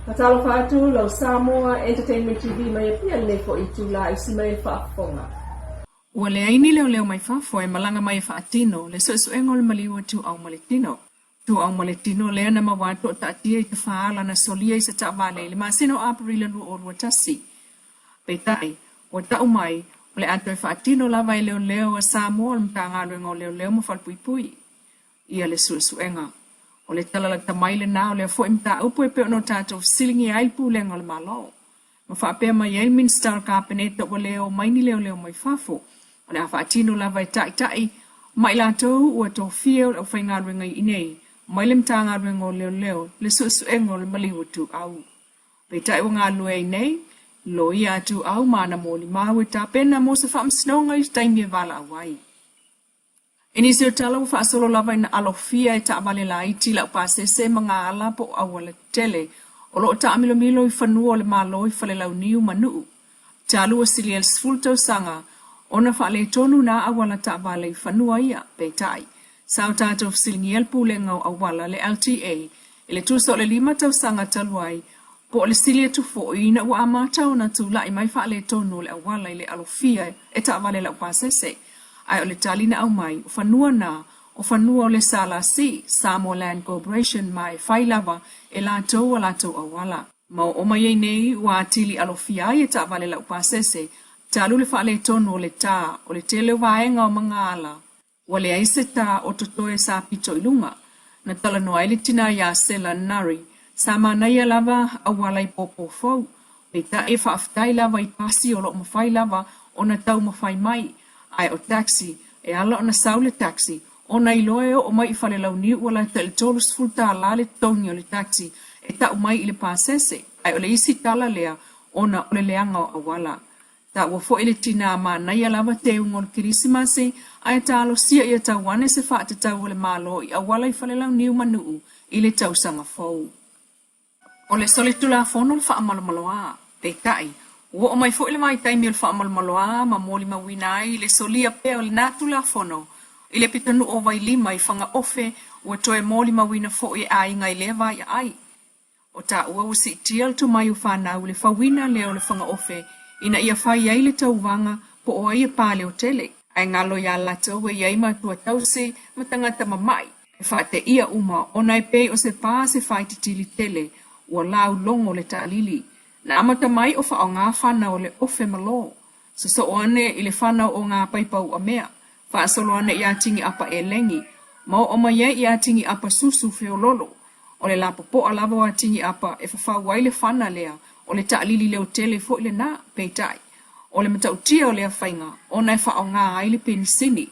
Faatalofa atu lau Samoa Entertainment TV mai Apia lenei foi itula i si mai le faafofoga. Ua leai ni leoleo mai fafo e malaga mai e faatino le suesuega o le maliu a Tuuau ma le Tino. Tuuau ma le Tino lea na maua atu o taatia i tafaala na solia i se taavale i le masina o Aperila 2021. Peitai, ua tau mai, o le a toe faatino lava e leoleo a Samoa o le Matagaluega o Leoleo ma Falepuipui ia le suesuega. O le tala lata mai lena o lea foi mataupu e pei ona tatou fesiligia ai le Pulega o le Malo. Ma faapea mai ai le Minisita o le Kapeneta ua le o mai ni leoleo mai fafo, o le a faatino lava e taitai ma i latou ua tofia o le aufaigaluega i inei mai le Matagaluega o Leoleo le suesuega o le maliu o Tuau. Peitai ua galulue ai nei loia a Tuau ma ana molimau e tapena mo se faamasinoga i se taimi e valaau ai. I nisi o tala ua faasolo lava ina alofia e taavale laiti, laupasese ma gaala po o auala tetele o lo o taamilomilo i fanua o le Malo i Falelauniu ma Nuu. Talu ua silia i le 10 tausaga ona faaletonu nā auala taavale i fanua ia. Peitai, sa o tatou fesiligia le Pulega o Auala, le LTA, i le tusa o le lima tausaga talu ai, po o le sili atu foi ina ua amata ona tulai mai faaletonu o le auala i le alofia e taavale laupasese. Ae o le tali na aumai, o fanua na, o fanua o le SLC, Samoa Land Corporation, ma e fai lava e latou a latou auala. Ma oo mai ai nei ua atili alofia ai e taavale laupasese, talu le faaletonu o le tā o le tele o vaega o Magaala. Ua leai se tā o totoe sa pito i luga. Na talanoa ai le tinā iā Sela Nari, sa manaia lava auala i pōpō fou, peitai e faafetai lava i pasi o lo o mafai lava ona taumafai mai, ae o taxi, e ala ona sau le taxi, ona iloa e oo mai i Falelauniu ua lata i le 30 tālā le totogi o le taxi e tau mai i le pasese, ae o le isi tala lea ona o le leaga o auala. Taua foi le tinā manaia lava teuga o le Kerisimasi, ae talosia ia tau ane se faatatau a le Malo i auala i Falelauniu ma Nuu i le tausaga fou. O le solitulafono le faamalomaloā. Peitai, ua oo mai foi le vaitaimi o le faamalomaloā ma molimauina ai le solia pea o lena Tulafono i le pitonuu o Vailima i Fagaofe ua toe molimauina foi e aiga i lea vaiaai. O taua ua siitia le tomai o fanau i le fauina lea o le fagaofe ina ia fai ai le tauvaga po o ai e paleo tele, ae galo iā latou e i ai matua tausi ma tagata mama'i e faateia uma ona e pei o se pā se faititili tele ua laulogo le taalili. Na amata mai o faaaoga fana o le ofe ma lō. Sosoo ane i le fana o ngā paipa uamea, faasolo ane iā Tiniʻapa Elegi, ma oo mai ai iā Tiniʻapa Susu Feololo. O le lapopoa lava o a Tiniʻapa e fafau ai le fana lea, o le taʻalili leotele foi lenā, peitai, o le matautia o lea faiga ona e faaaoga ai le penisini.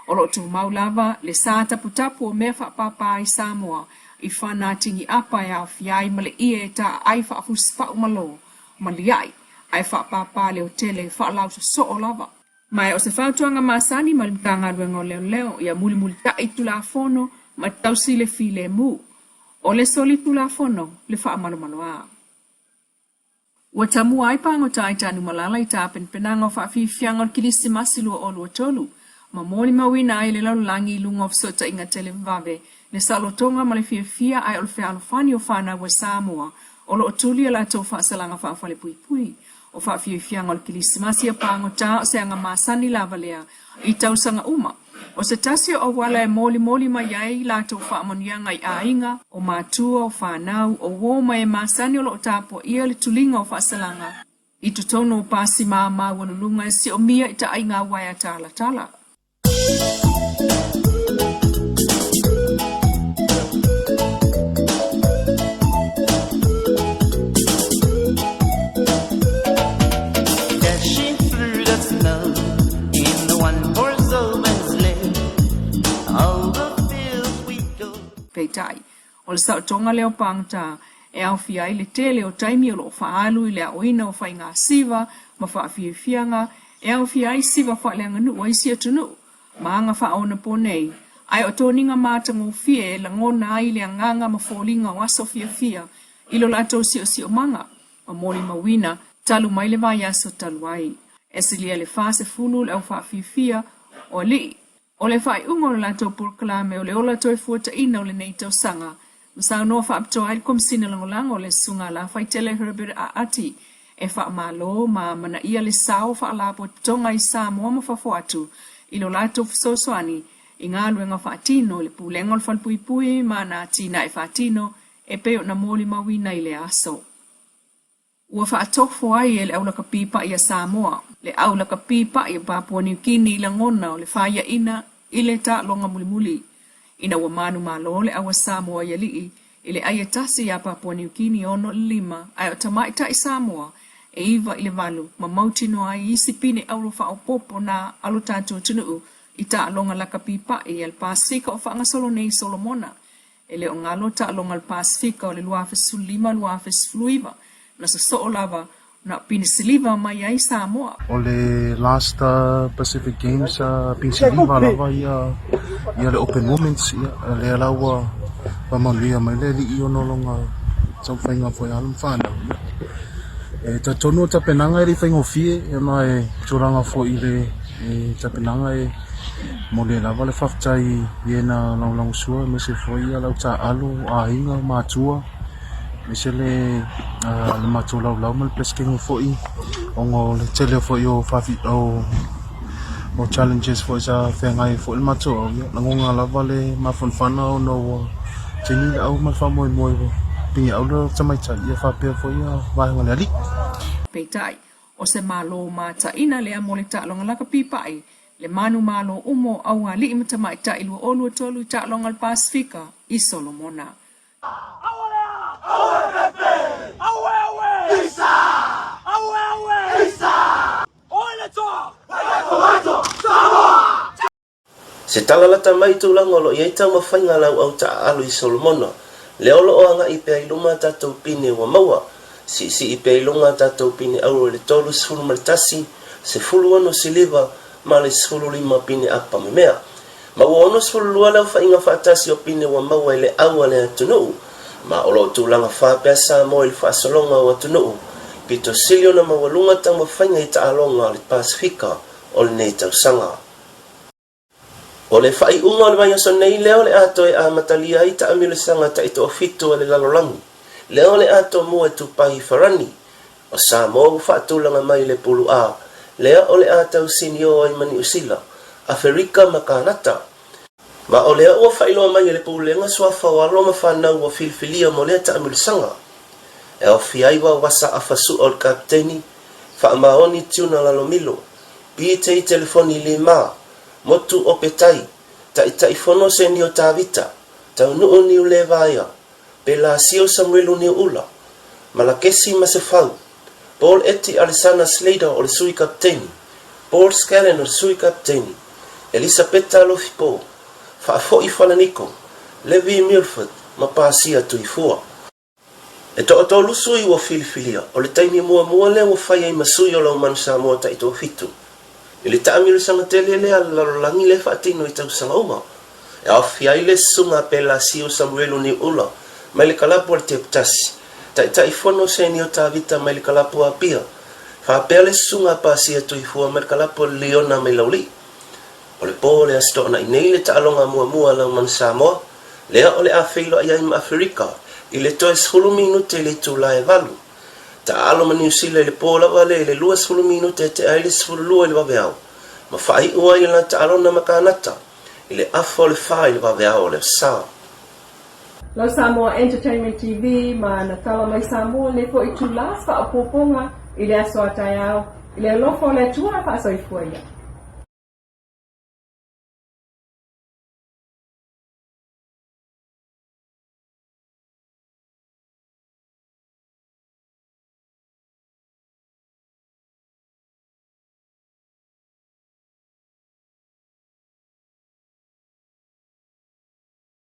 O lo o tumau lava le sa taputapu o mea faapāpā i Samoa i fana a Tiniʻapa e aofia ai ma le ʻie e taaʻai faafusipau ma lō, ma liaʻi, ae faapāpā leotele faalausosoo lava. Ma o se fautuaga masani mai le Matagaluega o Leoleo ia mulimulitaʻi Tulafono ma tausi le filemu. O le solitulafono le faamalomaloā. Ua tamua ai pagota i Tanumalala i tapenapenaga o faafiafiaga o le Kerisimasi 2023, ma molimauina ai le lalolagi i luga o fesootaiga televavave, le saolotoga ma le fiafia ae o le fealofani o fanau a Samoa o lo o tuli a latou faasalaga faafalepuipui. O faafiafiaga o le Kerisimasi a pagota o se aga masani lava lea i tausaga uma. O se tasi o auala e molimoli mai ai latou faamanuiaga i aiga, o matua, o fanau, o uo ma e masani o lo o tapuaia le tuliga o faasalaga i totonu o pasi maualuluga e siomia i taaiga uaea talatala. Dashing through the snow in the one-horse open sleigh. Over fields we go. Peitai, o le saotoga lea o pagota e aofia ai le tele o taimi o lo o faaalu i le aoina o faiga siva ma faafiafiaga e aofia ai siva faaleaganuu a isi atunuu ma aga faaonaponei, ae o toniga matagofie e lagona ai le agaga ma foliga o aso fiafia i lo latou siosiomaga ma molimauina talu mai le vaiaso talu ai. E silia le 40 le au faafiafia o alii. O le faaiuga o le latou polokalame o le ola toe fuataina o lenei tausaga Ma saunoa faapitoa ai le Komesina Lagolago le Susuga a Lafaitele Herbert Aati e faamalo ma amanaia le sao o faalapotopotoga i Samoa ma fafo atu i lo latou fesoasoani i galuega faatino i le Pulega o le Falepuipui ma ana atinae faatino e pei ona molimauina i lea aso. Ua faatofo ai e le aulakapi paʻi a Samoa le aulakapi paʻi o Papua Niu Kini i lagona o le faiaina i le taaloga mulimuli ina ua manumalo le au a Samoa i alii i le ai e 1 iā Papua Niu Kini 6-5 ae o tamaitai Samoa e 9-8 ma mautinoa ai isi pine auro faaopoopo na a lo tatou atunuu i taaloga lakapi paʻi a le Pasefika o faagasolo nei i Solomona. E le o galo taaloga a le Pasefika o le 2015-2019 na sosoo lava na o pine siliva mai ai Samoa. O le last Pacific Games pine siliva lava ia ia le Open Women's ia lea la ua faamanuia mai le alii ona o lona taumafaiga foi a alo ma fanau. E talitonu o le tapenaga e le i faigofie ona e tulaga foi i le tapenaga e momoli ai lava le faafetai i e na lagolagosua aemaise foi lau taaalo, aiga, matua aemaise le matou laulau ma le Peresetene foi ona o le tele foi o challenges foi sa feagai ai foi le matou au. Ia lagona lava le mafanafana ona ua tini le au ma le faamoemoe ua pigau le tamaitai ia faapea foi vaega o le alii. Peitai, o se Malo mataina lea mo le taaloga lakapi paʻi, le manumalo uma o aualii ma tamaitai 2023 i taaloga o le Pasefika i Solomona. Se tala lata mai i tulaga o lo o i ai taumafaiga a lau au taaalo i Solomona, lea o lo o agai pea i luma a tatou pine ua maua, siisii pea i luga a tatou pine auro i le 31, 16 siliva ma le 15 pine apa memea. Ma ua 62 le aofaiga faatasi o pine ua maua i le au a le atunuu, ma o lo o tulaga fa pea Samoa i le faasologa o atunuu pito sili ona maualuga taumafaiga i taaloga o le Pasefika o lenei tausaga. O le faaiuga o le vaiaso nei lea o le a toe amatalia ai taamilosaga taitoafitu a le lalolagi, lea o le a tomua e Tupai i Farani. O Samoa ua faatulaga mai i le Pulu A, lea o le a tau sinio ai ma Niusila, Aferika ma Kanata. Ma o lea ua faailoa mai e le Pulega suafa o alo ma fanau ua filifilia mo lea taamilosaga. E aofia ai Waowasa Afa Su'a o le Kapiteini, Faamaoni Tiuna Lalomilo, PJ Telefoni Lima, Motu Opetai, Taitaifono Senio Tavita, Taunuu Niulevaea, Pelasio Samuelu Niuula, Malakesi Masefau, Paul Eti Alesana Slater o le Sui Kapiteini, Paul Scallan o le Sui Kapiteini, Elisapeta Alofipo, Faafoi Falaniko, Levi Milford ma Pasia Tuifua. E toatolu sui ua filifilia, o le taimi muamua lea ua fai ai ma sui o Laumanu Samoa taitoafitu. I le taamilosaga tele lea a le lalolagi lea e faatino i tausaga uma, e aofia ai le Susuga a Pelasio Samuelu Niuula mai le kalapu a le Teputasi, Taitaifono Senio Tavita mai le kalapu a Apia, faapea le Susuga a Pasia Tuifua mai le kalapu a le Liona mai Laulii. O le po o le Aso Toonai nei le taaloga muamua a Laumanu Samoa, lea o le a feiloai ai ma Aferika i le toe 10 minute i le itula e 8. Taaalo ma Niu Sila i le po lava lea i le 20 minute e tea ai le 12 i le vaveao, ma faaiu ai lana taalona ma Kanata i le afa o le 4 i le vaveao o le Asa. Lau Samoa Entertainment TV ma na tala mai Samoa nei foi itula faaopoopoga i le aso a taeao i le alofa o le Atua faasoifua ia.